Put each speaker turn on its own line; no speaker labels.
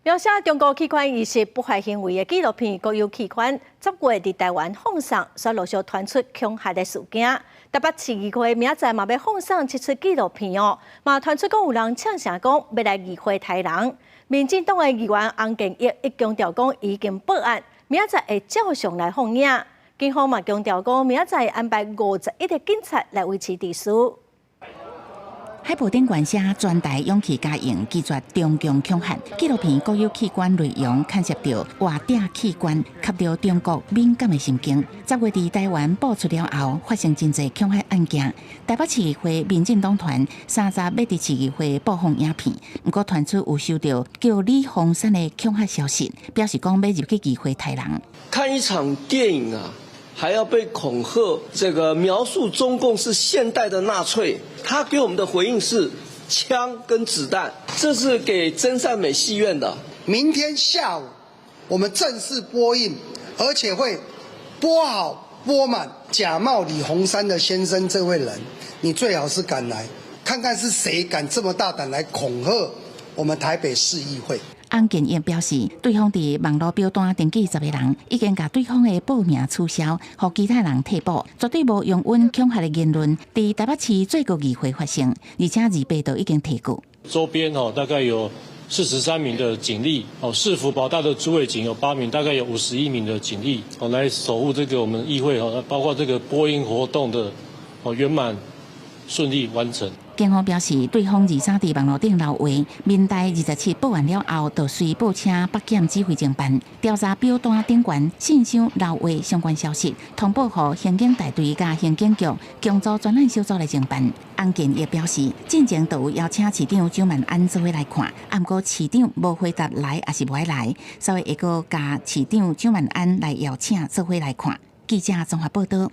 描寫中國器官移植不法行為的紀錄片《國有器官》10月佇台灣放送，煞陸續傳出恐嚇的事件。台北市議會明仔載嘛欲放送這齣紀錄片哦，嘛傳出講有人嗆聲講欲來議會刣人。民進黨的議員洪建益伊強調講已經報案，明仔載會照常來放映。警方嘛強調講明仔載安排51個警察來維持秩序。
海報頂懸寫全台勇氣加油，拒絕中共恐嚇。紀錄片國有器官內容牽涉著活摘器官，吸著中國敏感的神經。10月佇台灣播出了後，發生真濟恐嚇案件。台北市議會民進黨團30欲佇市議會播放影片，毋過傳出有收著叫李鳳山的恐嚇消息，表示講欲入去議會刣人。
看一場電影啊，還要被恐嚇，這個描述中共是現代的納粹，他給我們的回應是槍跟子彈，這是給真善美戲院的。
明天下午我們正式播映，而且會播好播滿。假冒李鴻山的先生這位人，你最好是敢來看看是誰敢這麼大膽來恐嚇我們台北市議會。
洪建益表示，對方佇網路表單登記10個人，已經共對方的報名取消，予其他人替補，絕對無容忍恐嚇的言論。佇台北市最高議會發生，而且28都已經提告。
周邊哦，大概有43名的警力，哦，市府保大的駐衛警有8名，大概有51名的警力，哦，來守護這個我們議會哦，包括這個播映活動的哦圓滿順利完成。
警方表示，對方23佇網路頂留話，民代27報案了後，就隨報請北檢指揮偵辦調查表單頂懸信箱留話相關消息，通報予刑警大隊佮刑警局強組專案小組來偵辦。洪建益表示，進前就有邀請市長蔣萬安做伙來看，毋過市長無回答來抑是無愛來，所以會閣共市長蔣萬安來邀請做伙來看。記者綜合報道。